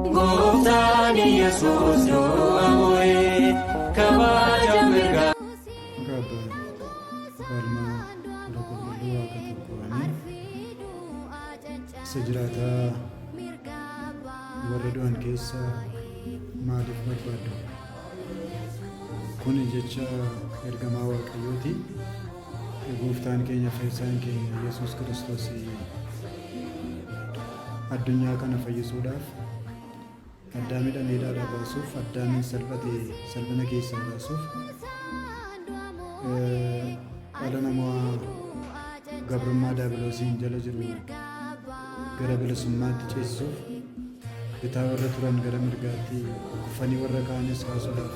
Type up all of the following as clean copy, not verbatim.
Gooftaan Yesuus du'a mo'ee kabaja mirgaa. Maqaa Abbaa, Maqaa Ilmaa, Hafuura Qulqulluu Waaqa tokko Ameen. Isa jiraataa warra du'an keessa maaliif barbaaddu? Kuni jecha ergamaa Waaqayyooti. Gooftaan keenya fayyisaan keenya Yesuus Kiristoos addunyaa kana fayyisuudhaaf Addaam hidhamee hidhaadhaa baasuuf, Addaamiin salphate salphina keessaa baasuuf, dhala namaa gabrummaa daabiloosiin jala jiru gara bilisummaatti ceesisuuf, bitaa warra turan gara mirgaatti, kufanii warra ka'anis kaasuudhaaf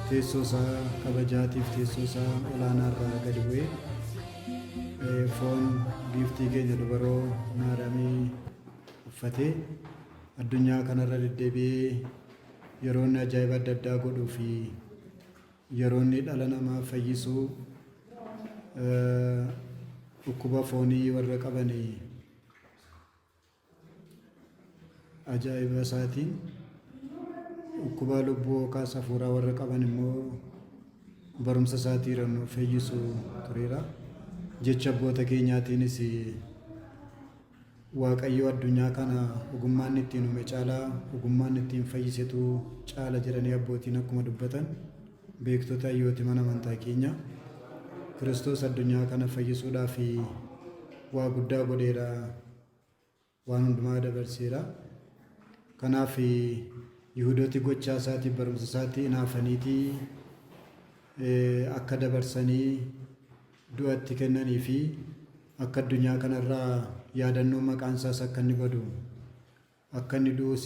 teessoo isaa kabajaatiif teessoo isaa olaanaa irraa gadi bu'ee foon giiftii keenya dubaroo Maariyaamii uffatee addunyaa kanarra deddeebi'ee yeroo inni ajaa'iba adda addaa godhuu fi yeroo inni dhala namaa fayyisuu dhukkuba foonii warra qaban ajaa'iba isaatiin dhukkuba lubbuu yookaas hafuuraa warra qaban immoo barumsa isaatiin fayyisu tureera. Jecha abboota keenyaatiinis Waaqayyo addunyaa kana ogummaa inni ittiin uume caalaa ogummaa inni ittiin fayyisetu caala jedhanii abbootiin akkuma dubbatan beektota hayyooti mana amantaa keenya Kiristoos addunyaa kana fayyisuudhaaf waa guddaa godheera waan hundumaa dabarseera. Kanaaf Yihudooti gochaa isaatiif barumsa isaatti inaafaniitii akka dabarsanii du'atti kennanii fi akka addunyaa kanarraa yaadannoon maqaan isaas akka inni badu akka inni du'us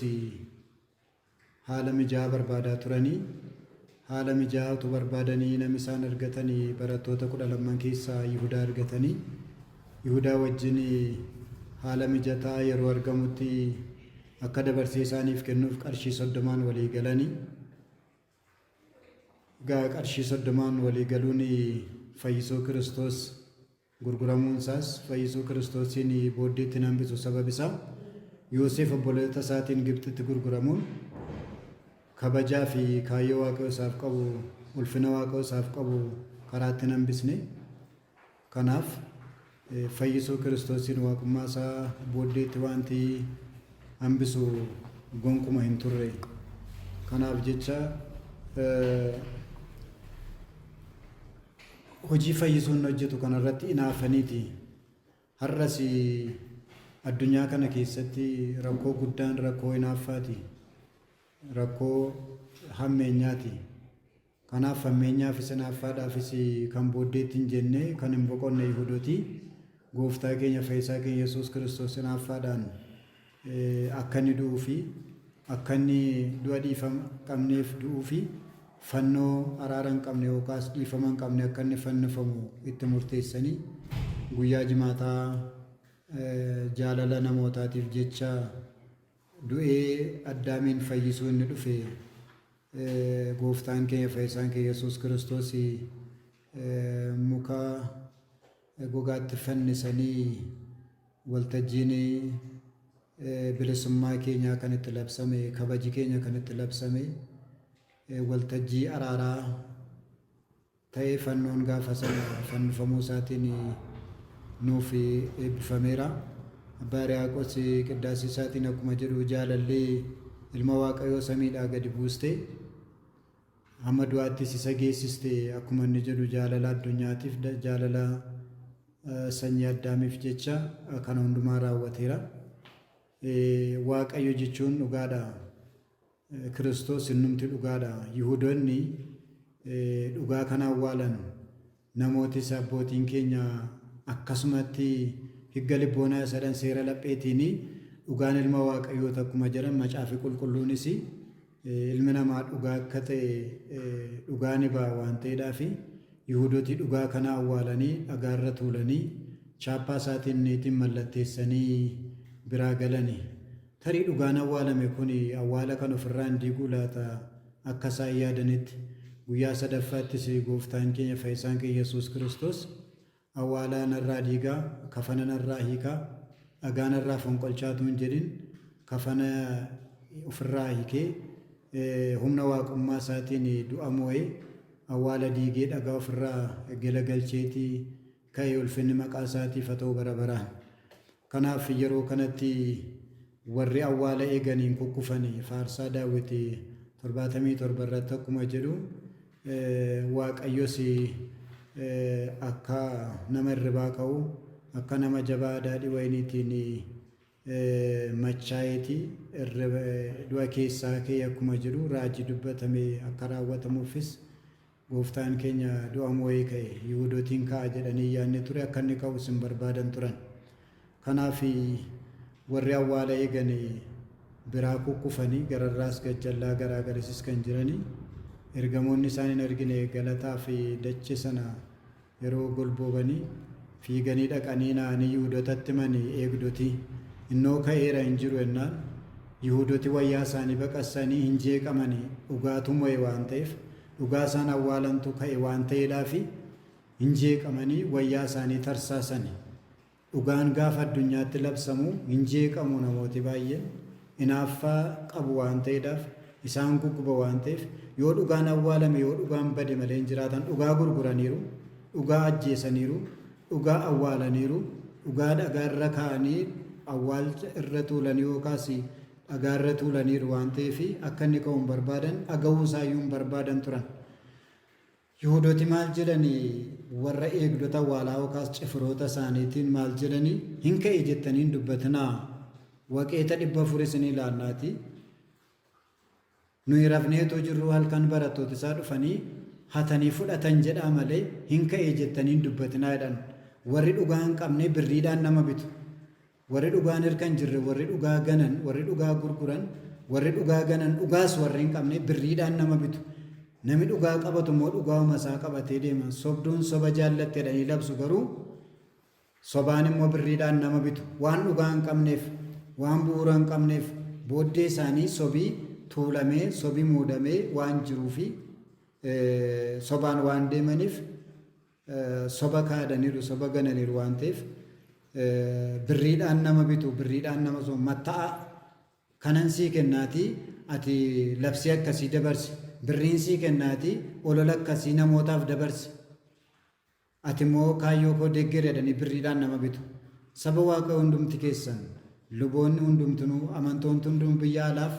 haala mijaa'aa barbaadaa turanii haala mijaa'aa utuu barbaadanii namni isaan argatanii barattoota 12 keessaa Yihudaa argatanii Yihudaa wajjin haala mijataa yeroo argamutti akka dabarsee isaaniif kennuuf qarshii 30n walii galanii. Egaa qarshii 30n walii galuun fayyisuu Kiristoos gurguramuun isaas fayyisuu Kiristoosiin booddeetti hin hambisu sabab isaa Yooseef obboloota isaatiin Gibxitti gurguramuun kabajaa fi kaayyoo Waaqayyo isaaf qabu ulfina Waaqayyo isaaf qabu karaatti hin hambisne. Kanaaf, fayyisuu Kiristoosiin waaqummaa isaa booddeetti waanti hambisu gonkuma hin turre. Kanaaf jecha hojii fayyisuu inni hojjetu kanarratti inaafaniiti. Har'as addunyaa kana keessatti rakkoo guddaan rakkoo inaaffaati. Rakkoo hammeenyaati. Kanaaf hammeenyaafis hinaaffaadhaafis kan booddeetti hin jenne, kan hin boqonne Yihudooti Gooftaa keenya Fayyisaa keenya Yesuus Kiristoos hinaaffaadhaan akka inni du'uu fi akka inni du'a dhiifama qabneef du'uu fi fannoo araara hin qabne yookaas dhiifama hin qabne akka inni fannifamu itti murteessanii guyyaa jimaataa jaalala namootaatiif jecha du'ee Addaamiin fayyisuu inni dhufe Gooftaan keenya fayyisaan keenya Yesuus Kiristoos muka gogaatti fannisanii waltajjiin bilisummaa keenyaa kan itti labsame kabaji keenya kan itti labsame waltajjii araaraa ta'ee fannoon gaafa sana fannifamuu isaatiin nuuf eebbifameera. Abbaa Hiriyaaqos qiddaasii isaatiin akkuma jedhu jaalalli ilma Waaqayyoo samiidhaa gadi buuste hamma du'aattis isa geessiste akkuma inni jedhu jaalala addunyaatiif jaalala sanyii Addaamiif jecha kana hundumaa raawwateera. Waaqayyo jechuun dhugaadha. Kiristoos innumti dhugaadha. Yihudoonni dhugaa kana awwaalan. Namootis abbootiin keenya akkasumatti higga libboonaa isa jedhan seera lapheetiin dhugaan ilma Waaqayyooti akkuma jedhan macaafi qulqulluunis ilmi namaa dhugaa akka ta'e dhugaa ni ba'a waan ta'eedhaaf Yihudooti dhugaa kana awwaalanii dhagaarra tuulanii chaappaa isaatiin niitiin mallatteessanii biraa galani. Tarii dhugaan awwaalame kun awwaala kan ofirraa hin diiguu laata? Akka isaan yaadanitti, guyyaa sadaffaattis Gooftaan keenya Fayyisaan keenya Yesuus Kiristoos awwaala narraa diigaa, kafana narraa hiikaa, dhagaa narraa fonqolchaa utuu hin jedhin, Kafana ofirraa hiikee humna waaqummaa isaatiin du'a moo'ee awwaala diigee dhagaa ofirraa galagalcheetii ka'e ulfinni maqaa isaatiif haa ta'u bara baraan. Kanaaf yeroo kanatti warri awwaala eeganiin kukkufanii faarsaa Daawit 77 irratti akkuma jedhu Waaqayyos akka nama hirribaa ka'u akka nama jabaa daadhii wayiniitiin machaa'eeti du'a keessaa ka'e akkuma jedhu raajii dubbatame akka raawwatamuufis gooftaan keenya du'a moo'ee ka'e Yihuudootiin ka'a jedhanii yaadne ture akka inni ka'us hin barbaadan turan. Kanaaf warri awwaala eegan biraa kukkufanii gararraas gajjallaa garaa garasis kan jiranii ergamoonni isaan hin argine galataa fi dache sana yeroo golboobanii fiiganii dhaqanii na'anii Yihudootatti himanii eegdotii innoo ka'eera hin jiru jennaan Yihudooti wayyaa isaanii baqassanii hin jeeqamanii dhugaatu mo'e waan ta'eef dhugaa isaan awwaalantu ka'e waan ta'eedhaafi hin jeeqamanii wayyaa isaanii tarsaasanii. Dhugaan gaafa addunyaatti labsamu hin jeeqamu namooti baay'een inaaffaa qabu waan ta'eedhaaf isaan gugguba waan ta'eef yoo dhugaan awwaalame yoo dhugaan bade malee hin jiraatan dhugaa gurguraniiru dhugaa ajjeesaniiru dhugaa awwaalaniiru dhugaa dhagaa irra kaa'anii awwaalcha irra tuulanii yookaas dhagaa irra tuulaniiru waan ta'eef akka inni ka'u hin barbaadan dhaga'uu isaayyuu hin barbaadan turan. Yihudooti maal jedhani warra eegdota awwaalaa yookaas cifiroota isaaniitiin maal jedhani hin ka'e jettanii hin dubbatinaa waqeeta 400 isinii laannaati nuyi rafnee utuu jirruu halkan barattooti isaa dhufanii hatanii fudhatan jedhaa malee hin ka'e jettanii hin dubbatinaa jedhan warri dhugaa hin qabne birriidhaan nama bitu Warri dhugaan hirka hin jirre, warri dhugaa ganan, warri dhugaa gurguran, warri dhugaa ganan dhugaas warri hin qabne birriidhaan nama bitu. Nami dhugaa qabatu immoo dhugauma isaa qabatee deema. Sobduun soba jaallatte jedhanii labsu garuu sobaan immoo birriidhaan nama bitu. Waan dhugaa hin qabneef, waan bu'uura hin qabneef booddee isaanii sobii tuulamee, sobi muudamee waan jiruufi sobaan waan deemaniif soba kaadaniiru, soba gananiiru waan ta'eef birriidhaan nama bitu, birriidhaan nama sobu, matta'a kanan sii kennaatii ati labsii akkasii dabarsi, birriin sii kennaatii olola akkasii namootaaf dabarsi, ati immoo kaayyoo koo deeggeri jedhanii birriidhaan nama bitu. Saba Waaqayyoo hundumti keessan, luboonni hundumtinuu, amantoonti hundumuu biyya alaaf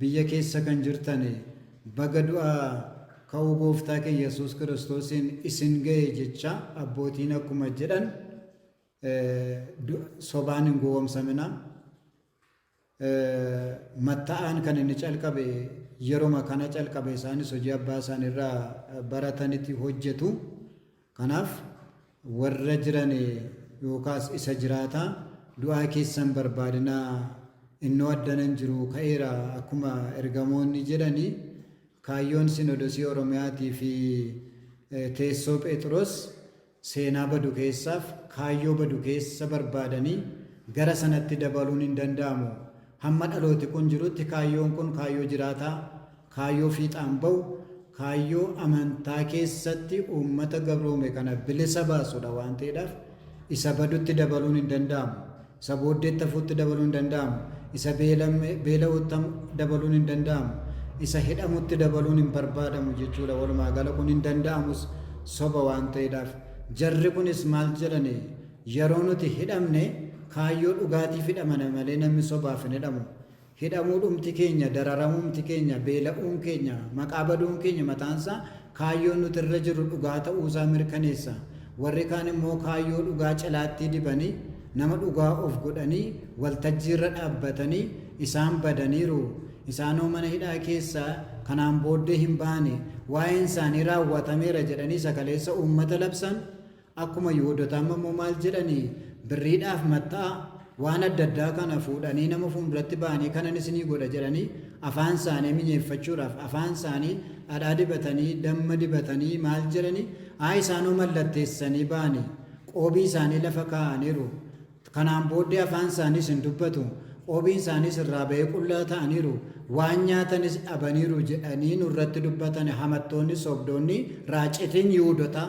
biyya keessa kan jirtan baga du'a ka'uu gooftaa keenya Yesuus Kiristoosiin isin ga'e jecha abbootiin akkuma jedhan sobaan hin gowwomsaminaa. Matta'aan kan inni calqabe yeroma kana calqabe isaanis hojii abbaa isaaniirraa baratanitti hojjetu. Kanaaf warra jiran yookaas isa jiraataa du'aa keessan barbaadinaa innoo addana hin jiru ka'eera akkuma ergamoonni jedhani kaayyoon sinodosii Oromiyaatii fi teessoo Pheexiroos Seenaa badu keessaaf kaayyoo badu keessa barbaadanii gara sanatti dabaluun hin danda'amu. Hamma dhalooti kun jirutti kaayyoon kun kaayyoo jiraataa, kaayyoo fiixaan ba'u, kaayyoo amantaa keessatti uummata gabroome kana bilisa baasudha waan ta'eedhaaf isa badutti dabaluun hin danda'amu. Isa booddeetti hafuutti dabaluun hin danda'amu. Isa beela'utti dabaluun hin danda'amu. Isa hidhamutti dabaluun hin barbaadamu jechuudha. Walumaa gala kun hin danda'amus soba waan ta'eedhaaf. Jarri kunis maal jedhani yeroo nuti hidhamne kaayyoo dhugaatiif hidhamana malee namni sobaaf hin hidhamu. Hidhamuudhumti keenya, dararamuumti keenya, beela'uun keenya, maqaa baduun keenya mataansaa kaayyoon nuti irra jirru dhugaa ta'uusaa mirkaneessa. Warri kaan immoo kaayyoo dhugaa celaattii dibanii, nama dhugaa of godhanii waltajjiirra dhaabbatanii isaan badaniiru, isaanoo mana hidhaa keessaa kanaan booddee hin ba'ani, waa'een isaanii raawwatameera jedhanii isa kaleessa uummata labsan Akkuma Yihuudotaa amma immoo maal jedhani? Birriidhaaf matta'a, waan adda addaa kana fuudhanii nama fuulduratti ba'anii kanan isinii godha jedhanii afaan isaanii minyeeffachuudhaaf afaan isaanii dhadhaa dibatanii damma dibatanii maal jedhani? Haa isaanoo mallatteessanii ba'anii qoobii isaanii lafa kaa'aniiru. Kanaan booddee afaan isaaniis hin dubbatu, qoobiin isaaniis irraa ba'ee qullaa ta'aniiru, waan nyaatanis dhabaniiru jedhanii nurratti dubbatan hamattoonni, sobdoonni, raacitiin Yihuudotaa,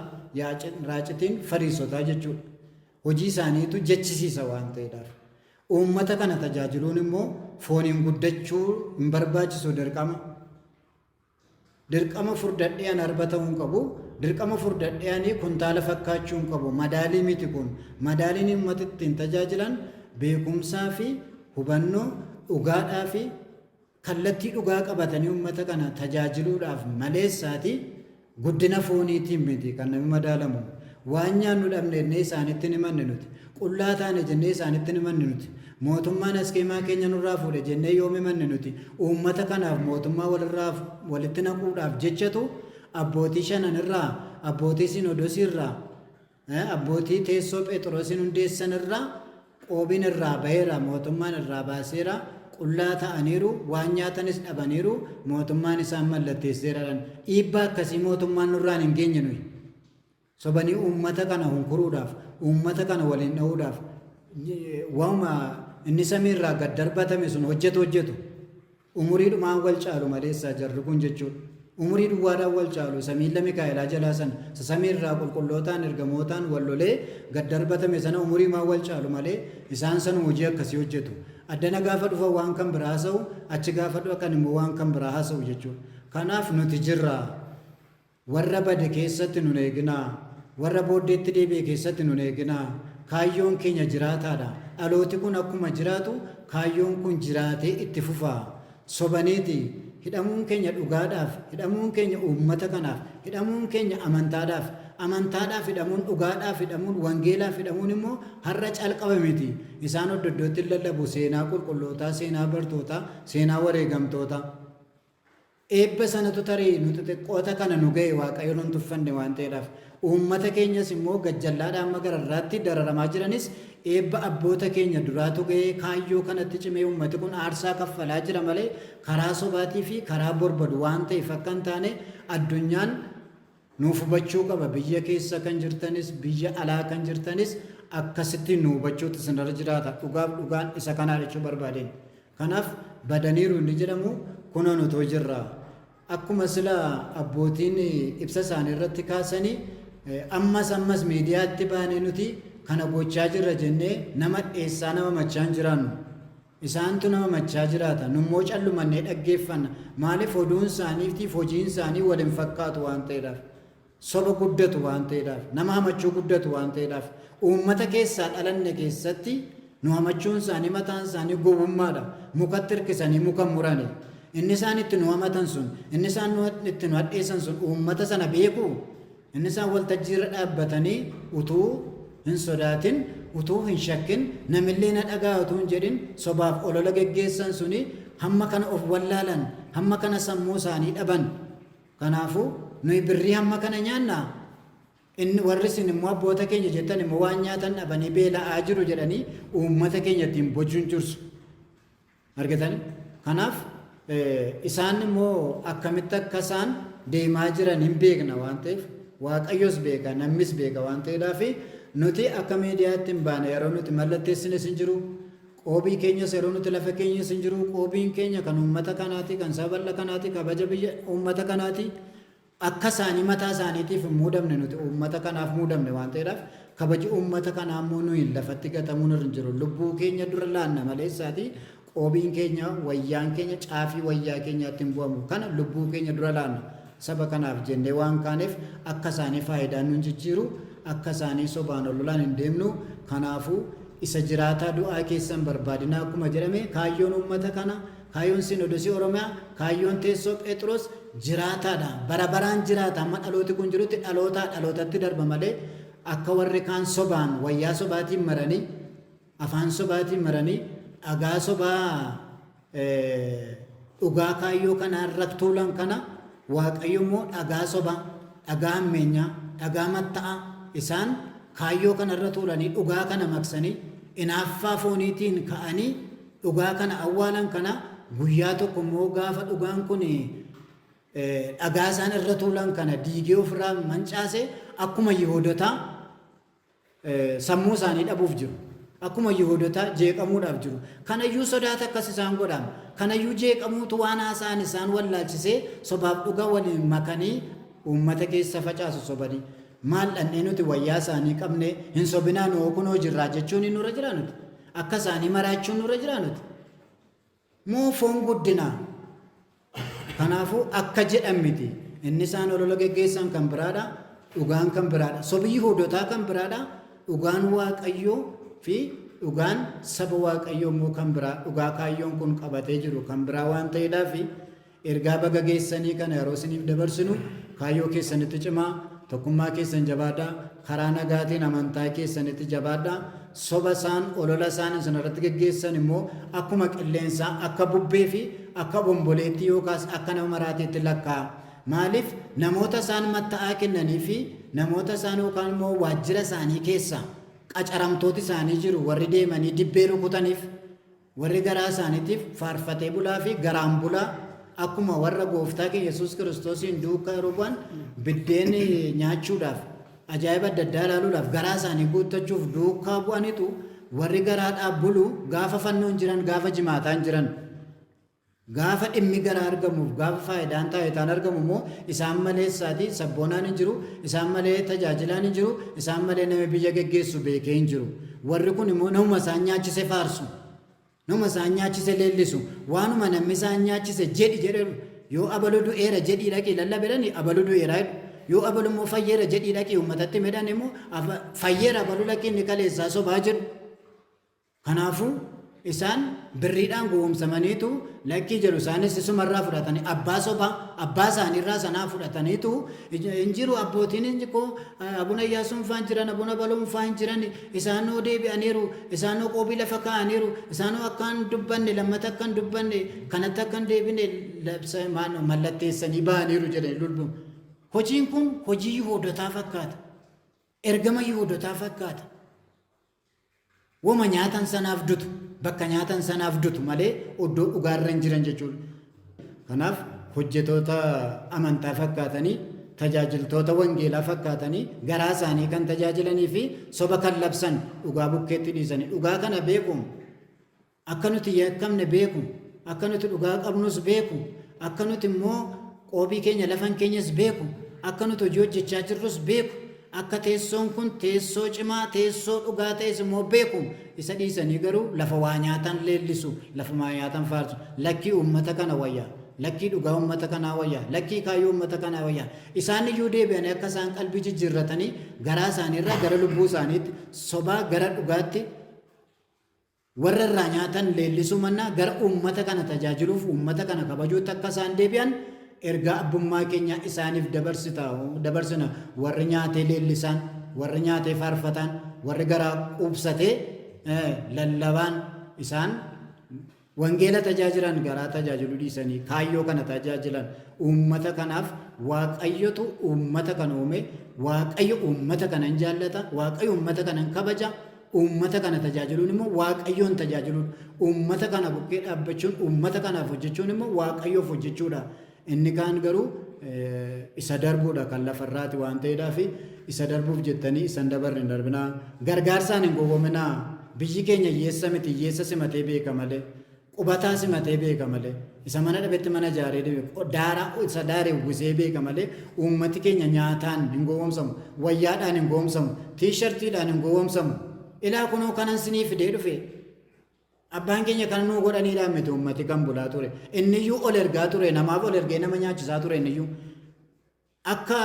raacitiin Fariisotaa jechuudha. Hojii isaaniitu jechisiisa waan ta'eedhaaf. Uummata kana tajaajiluun immoo fooniin guddachuu hin barbaachisu dirqama. Dirqama furdadhee an arba ta'uu hin qabu. Dirqama furdadhee ani kuntaala fakkaachuu hin qabu. Madaalii miti kun. Madaaliin uummata ittiin tajaajilan beekumsaa fi hubannoo dhugaadhaa fi kallattii dhugaa qabatanii uummata kana tajaajiluudhaaf maleessaati guddina fooniitiin miti kan namni madaalamu. Waan nyaannu dhabne jennee isaanitti hin himanne nuti. Qullaa taane jennee isaanitti hin himanne nuti. Mootummaan askeemaa keenya nurraa fuudhe jennee yoom himanne nuti. Uummata kanaaf mootummaa walirraa walitti naquudhaaf jechatu abbootii shanan irraa, abbootii sinodosii irraa, abbootii teessoo Phexrosiin hundeessan irraa qoobiin irraa baheera, mootummaan irraa baaseera, qullaa ta'aniiru, waan nyaatanis dhabaniiru, mootummaan isaan mallatteesseera. Dhiibbaa akkasii mootummaan nurraan hin geenye nuyi. Sobanii uummata kana hunkuruudhaaf, uummata kana waliin dha'uudhaaf, waanuma inni samiirraa gad darbatame sun hojjetu hojjetu. Umuriidhumaan wal caalu maleessaa jarri kun jechuudha. Umurii duwwaadhaan wal caalu isa miilla Mikaa'elaa jalaa sana, isa samiirraa qulqullootaan ergamootaan wal lolee gad darbatame sana umuriimaan wal caalu malee isaan sanuma hojii akkasii hojjetu. Addana gaafa dhufan waan kan biraa haasa'u, achi gaafa dhaqan immoo waan kan biraa haasa'u jechuudha. Kanaaf nuti jirra. Warra bade keessatti nun eeginaa. Warra booddeetti deebi'e keessatti nun eeginaa. Kaayyoon keenya jiraataadha. Dhalooti kun akkuma jiraatu kaayyoon kun jiraatee itti fufa. Sobaniiti. Hidhamuun keenya dhugaadhaaf, hidhamuun keenya uummata kanaaf, hidhamuun keenya amantaadhaaf. Amantaadhaaf hidhamuun, dhugaadhaaf hidhamuun, wangeelaaf hidhamuun immoo har'a calqaba miti. Isaan oddo iddootti lallabu seenaa qulqullootaa, seenaa bartootaa, seenaa wareegamtootaa. Eebba sanatu tarii nu xixiqqoota kana nu ga'e Waaqayyo nun tuffanne waan ta'eedhaaf. Uummata keenyas immoo gajjallaadhaa amma gararraatti dararamaa jiranis eebba abboota keenya duraatu ga'ee kaayyoo kanatti cimee uummati kun aarsaa kaffalaa jira malee karaa sobaatii fi karaa borbadu waan ta'eef akka hin taane addunyaan nuuf hubachuu qaba. Biyya keessa kan jirtanis biyya alaa kan jirtanis akkasitti nu hubachuutu isinirra jiraata. Dhugaaf dhugaan isa kanaa jechuu barbaadeen. Kanaaf badaniiru inni jedhamu kunoo nutoo jirra. Akkuma sila abbootiin ibsa isaanii irratti kaasanii ammas ammas miidiyaatti baanee nuti kana gochaa jirra jennee nama dheessaa nama machaa hin jiraannu. Isaantu nama machaa jiraata. Nummoo callumannee dhaggeeffanna. Maaliif oduun isaaniitiif hojiin isaanii wal hin fakkaatu waan ta'eedhaaf. Soba guddatu waan ta'eedhaaf, nama hamachuu guddatu waan ta'eedhaaf, uummata keessaa dhalanne keessatti nu hamachuun isaanii mataan isaanii gowwummaadha. Mukatti hirkisanii muka murani. Inni isaan itti nu hamatan sun, inni isaan itti nu hadheessan sun uummata sana beeku. Inni isaan waltajjiirra dhaabbatanii utuu hin sodaatin, utuu hin shakkin, namillee na dhagaa utuu hin jedhin sobaaf olola geggeessan suni hamma kana of wallaalan, hamma kana sammuu isaanii dhaban. Kanaafuu nuyi birrii hamma kana nyaannaa? Inni warri isin immoo abboota keenya jettan immoo waan nyaatan dhabanii beela'aa jiru jedhanii uummata keenya ittiin bocuun jirsu. Argitani? Kanaaf isaan immoo akkamitti akka isaan deemaa jiran hin beekna waan ta'eef Waaqayyos beeka namnis beeka waan ta'eedhaaf nuti akka miidiyaatti hin baane yeroo nuti mallatteessines hin jiru. Qoobii keenyas yeroo nuti lafa keenyas hin jiru. Qoobiin keenya kan uummata kanaati, kan saba bal'a kanaati, kabaja biyya uummata kanaati. Akka isaanii mataa isaaniitiif hin muudamne nuti uummata kanaaf muudamne waan ta'eedhaaf kabaji uummata kanaa immoo nuyi lafatti gatamuun irra hin jiru. Lubbuu keenya dura laanna maleessaati qoobiin keenya wayyaan keenya caafii wayyaa keenyaatti hin bu'amu. Kana lubbuu keenya dura laanna. Saba kanaaf jennee waan kaaneef akka isaanii faayidaan nun jijjiiru, akka isaanii sobaan ololaan hin deemnu. Kanaafuu isa jiraataa du'aa keessan barbaadinaa akkuma jedhame kaayyoon uummata kana, kaayyoon Sinodosii Oromiyaa, kaayyoon teessoo Phexros jiraataadha. Bara baraan jiraata. Hamma dhalooti kun jirutti dhalootaa dhalootatti darba malee akka warri kaan sobaan wayyaa sobaatiin maranii, afaan sobaatiin maranii, dhagaa sobaa dhugaa kaayyoo kanaa irra tuulan kana Waaqayyo immoo dhagaa sobaa, dhagaa hammeenyaa, dhagaa matta'aa isaan kaayyoo kana irra tuulanii dhugaa kana maqsanii inaaffaa fooniitiin ka'anii dhugaa kana awwaalan kana guyyaa tokko immoo gaafa dhugaan kun dhagaa isaan irra tuulan kana diigee ofirraa mancaase akkuma Yihuudotaa sammuu isaanii dhabuuf jiru. Akkuma Yihuudotaa jeeqamuudhaaf jiru. Kanayyuu sodaata akkas isaan godhaam. Kanayyuu jeeqamuutu waan haasa'an isaan wallaalchisee sobaaf dhuga waliin makanii uummata keessa facaasu sobanii. Maal dhannee nuti wayyaa isaanii qabnee hin sobinaa noo kunoo jirraa jechuun hin nurra jiraa nuti. Akka isaanii maraachuun nurra jiraa nuti? Moo foon guddinaa? Kanaafuu akka jedhan miti. Inni isaan olola geggeessan kan biraadha, dhugaan kan biraadha. Sobi Yihuudotaa kan biraadha, dhugaan Waaqayyoo fi dhugaan saba Waaqayyoo immoo kan biraa, dhugaa kaayyoon kun qabatee jiru kan biraa waan ta'eedhaaf ergaa baga geessanii kana yeroo isiniif dabarsinu kaayyoo keessanitti cimaa, tokkummaa keessan jabaadhaa, karaa nagaatiin amantaa keessanitti jabaadhaa, soba isaan, olola isaan isin irratti geggeessan immoo akkuma qilleensaa, akka bubbee fi akka obomboleettii yookaas akka nama maraateetti lakkaa'a. Maaliif namoota isaan matta'aa kennanii fi namoota isaan yookaan immoo waajjira isaanii keessa qacaramtooti isaanii jiru warri deemanii dibbee rukutaniif Warri garaa isaaniitiif faarfatee bulaa fi garaan bulaa akkuma warra gooftaa keenya Yesuus Kiristoosiin duukaa yeroo bu'an biddeen nyaachuudhaaf ajaa'iba adda addaa ilaaluudhaaf garaa isaanii guuttachuuf duukaa bu'anitu warri garaadhaa bulu gaafa fannoon jiran gaafa jimaataan jiran gaafa dhimmi garaa argamuuf gaafa faayidaan taayitaan argamu immoo isaan maleessaati sabboonaan hin jiru isaan malee tajaajilaan hin jiru isaan malee nama biyya geggeessu beekee hin jiru. Warri kun immoo namuma isaan nyaachise faarsu. Nama isaan nyaachise leellisu. Waanuma namni isaan nyaachise jedhi jedhu yoo abalu du'eera jedhii dhaqii lallabi jedhani abalu du'eera jedhu. Yoo abalu immoo fayyeera jedhii dhaqii uummatatti himi immoo fayyeera abalu dhaqii inni kaleessaa sobaa jedhu. Kanaafuu isaan birriidhaan gowwomsamaniitu lakkii jedhu isaanis isumarraa fudhatanii abbaa sobaa abbaa isaaniirraa sanaa fudhataniitu hin jiru abbootiin koo abuna Iyyaasuun faan jiran abuna Baluun faan jiran isaanoo deebi'aniiru isaanoo qoobii lafa kaa'aniiru isaanoo akka hin dubbanne lammata akka hin dubbanne kanatti akka hin deebine mallatteessanii ba'aniiru jedhanii lulbu. Hojiin kun hojii Yihuudotaa fakkaata. Ergama Yihuudotaa fakkaata. Woma nyaatan sanaaf dutu, bakka nyaatan sanaaf dutu malee oddoo dhugaarra hin jiran jechuudha. Kanaaf hojjetoota amantaa fakkaatanii, tajaajiltoota wangeelaa fakkaatanii, garaa isaanii kan tajaajilanii fi soba kan labsan dhugaa bukkeetti dhiisanii dhugaa kana beeku. Akka nuti yakkamne beeku, akka nuti dhugaa qabnus beeku, akka nuti immoo qoobii keenya lafan keenyas beeku, akka nuti hojii hojjechaa jirrus beeku, akka teessoon kun teessoo cimaa, teessoo dhugaa ta'es immoo beeku. Isa dhiisanii garuu lafa waa nyaatan leellisu, lafa waa nyaatan faarsu. Lakkii uummata kana wayya, lakkii dhugaa uummata kanaa wayya, lakkii kaayyoo uummata kanaa wayya. Isaan iyyuu deebi'anii akka isaan qalbii jijjiirratanii garaa isaaniirraa gara lubbuu isaaniitti sobaa gara dhugaatti warra irraa nyaatan leellisuu mannaa gara uummata kana tajaajiluuf uummata kana kabajuutti akka isaan deebi'an ergaa abbummaa keenya isaaniif dabarsita dabarsina. Warri nyaatee leellisaan, warri nyaatee faarfataan, warri garaa quubsatee lallabaan isaan wangeela tajaajilan garaa tajaajiluu dhiisanii kaayyoo kana tajaajilan uummata kanaaf Waaqayyotu uummata kana uume. Waaqayyo uummata kana hin jaallata, Waaqayyo uummata kana hin kabaja. Uummata kana tajaajiluun immoo Waaqayyoon tajaajiluudha. Uummata kana bukkee dhaabbachuun, uummata kanaaf hojjechuun immoo Waaqayyoof hojjechuudha. Inni kaan garuu isa darbuudha kan lafarraati waan ta'eedhaaf isa darbuuf jettanii isa hin dabarre hin darbinaa. Gargaarsaan hin gowwominaa. Biyyi keenya hiyyeessa miti, hiyyeessa simatee beeka malee. Qubataa simatee beeka malee. Isa mana dhabetti mana ijaaree deeme daaraa isa daare uwwisee beeka malee uummati keenya nyaataan hin gowwoomsamu, wayyaadhaan hin gowwoomsamu, tiishartiidhaan hin gowwoomsamu. Ilaa kunoo kanan sinii fidee dhufe. Abbaan keenya kana nuu godhaniidhaan miti uummati kan bulaa ture. Inniyyuu ol ergaa ture, namaaf ol ergee nama nyaachisaa ture inniyyuu. Akka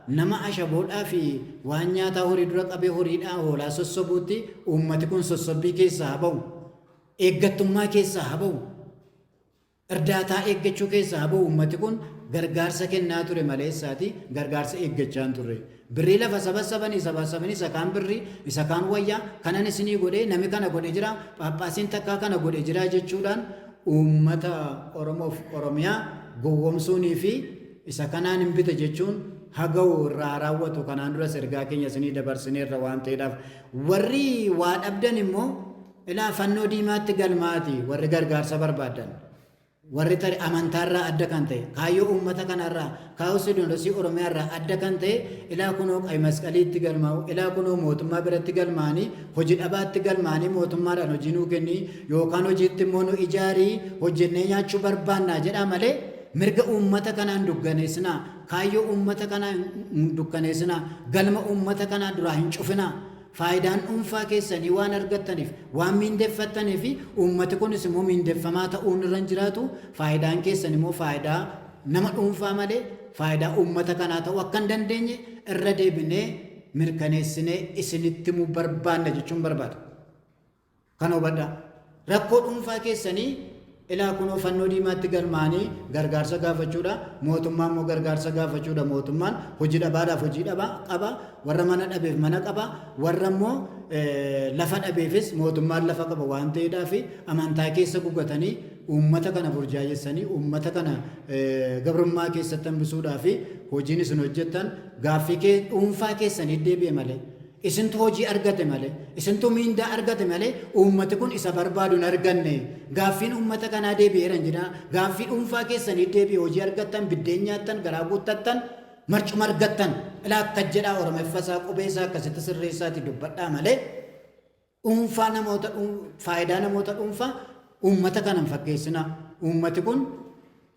nama ashaboodhaa fi waan nyaataa horii dura qabee horiidhaa hoolaa sossobuutti uummati kun sossobbii keessaa haa ba'u. Eeggattummaa keessaa haa ba'u. Irdaataa eeggachuu keessaa haa ba'u. Uummati kun gargaarsa kennaa ture malee isaati gargaarsa eeggachaa hin turre. Birrii lafa sabassabanii sabassabanii isa kaan birrii isa kaan wayyaa kanan isinii godhee nami kana godhe jira phaaphaasiin takkaa kana godhe jira jechuudhaan uummata Oromoof Oromiyaa gowwomsuunii fi isa kanaan hin bita jechuun haga'u irraa raawwatu. Kanaan duras ergaa keenya isinii dabarsineerra waan ta'eedhaaf warri waa dhabdan immoo ilaa fannoo diimaatti galmaati. Warri gargaarsa barbaadan, warri tari amantaarraa adda kan ta'e, kaayyoo uummata kanarraa, kaayyoo sinodosii Oromiyaarraa adda kan ta'e, ilaa kunoo qayi masqaliitti galmaa'u, ilaa kunoo mootummaa biratti galmaa'anii hojii dhabaatti galmaa'anii mootummaadhaan hojii nuu kennii yookaan hojiitti immoo nu ijaarii hojjennee nyaachuu barbaannaa jedhaa malee mirga uummata kanaa hin dukkaneessinaa, kaayyoo uummata kanaa hin dukkaneessinaa, galma uummata kanaa duraa hin cufinaa. Faayidaan dhuunfaa keessanii waan argattaniif, waan miindeffattaniif, uummati kunis immoo miindeffamaa ta'uun irra hin jiraatu. Faayidaan keessan immoo faayidaa nama dhuunfaa malee faayidaa uummata kanaa ta'uu akka hin dandeenye irra deebinee mirkaneessinee isinitti himuu barbaanna jechuun barbaada. Kana hubadhaa. Rakkoo dhuunfaa keessanii ilaa kunoo fannoo diimaatti galmaa'anii gargaarsa gaafachuudha. Mootummaa immoo gargaarsa gaafachuudha. Mootummaan hojii dhabaadhaaf hojii dhabaa qaba. Warra mana dhabeef mana qaba. Warra immoo lafa dhabeefis mootummaan lafa qaba waan ta'eedhaaf amantaa keessa gugatanii uummata kana burjaajessanii uummata kana gabrummaa keessatti hambisuudhaaf hojiin isin hojjettan gaaffii dhuunfaa keessanii deebi'e malee. Isintu hojii argate malee, isintu miindaa argate malee uummati kun isa barbaadu hin arganne. Gaaffiin uummata kanaa deebi'eera hin jedhinaa. Gaaffii dhuunfaa keessanii deebi'e hojii argattan, biddeen nyaattan, garaa guuttattan, marcuma argattan. Ilaa akkas jedhaa Oromeffa isaa qubee isaa akkasitti sirreessaati dubbadhaa malee dhuunfaa namoota faayidaa namoota dhuunfaa uummata kana hin fakkeessinaa. Uummati kun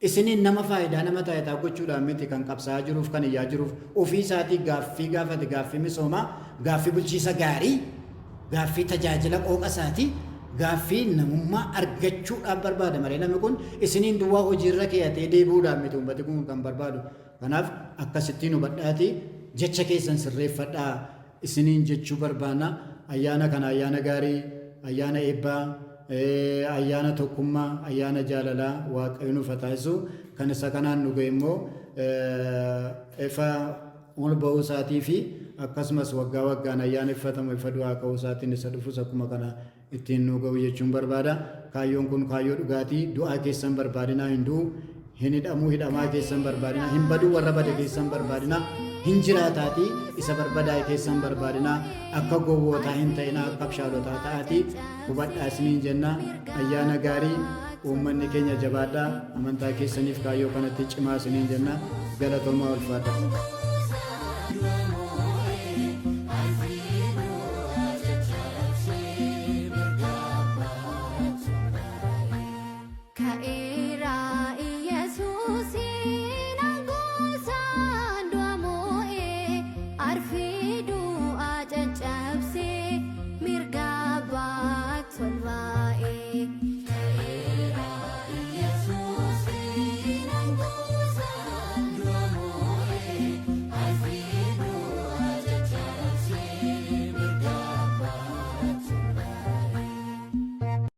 isiniin nama faayidaa nama taayitaa gochuudhaan miti kan qabsaa'aa jiruuf kan iyyaa jiruuf ofii isaatii gaaffii gaafate gaaffii misoomaa, gaaffii bulchiisa gaarii, gaaffii tajaajila qooqa isaatii, gaaffii namummaa argachuudhaaf barbaada malee namni kun isiniin duwwaa hojiirra keeyatee deebi'uudhaan miti uummati kun kan barbaadu. Kanaaf akkasittiin hubadhaatii jecha keessan sirreeffadhaa isiniin jechuu barbaanna. Ayyaana kana ayyaana gaarii, ayyaana eebbaa, ayyaana tokkummaa, ayyaana jaalalaa Waaqayyo nuuf haa taasisu. Kan isa kanaan nu ga'e immoo ifa ol ba'uu isaatii fi akkasumas waggaa waggaan ayyaaneffatamu ifa du'aa ka'uu isaatiin isa dhufus akkuma kana ittiin nu ga'u jechuun barbaada. Kaayyoon kun kaayyoo dhugaatii. Du'aa keessan barbaadinaa hin du'u. Hin hidhamuu hidhamaa keessan barbaadinaa. Hin baduu warra bade keessan barbaadinaa. Hin jiraataatii isa barbadaa'e keessan barbaadinaa. Akka gowwootaa hin ta'inaa akka abshaalotaa ta'aatii hubadhaa isiniin jenna. Ayyaana gaarii uummanni keenya jabaadhaa. Amantaa keessaniif kaayyoo kanatti cimaa isiniin jenna. Galatoomaa ulfaadhaa.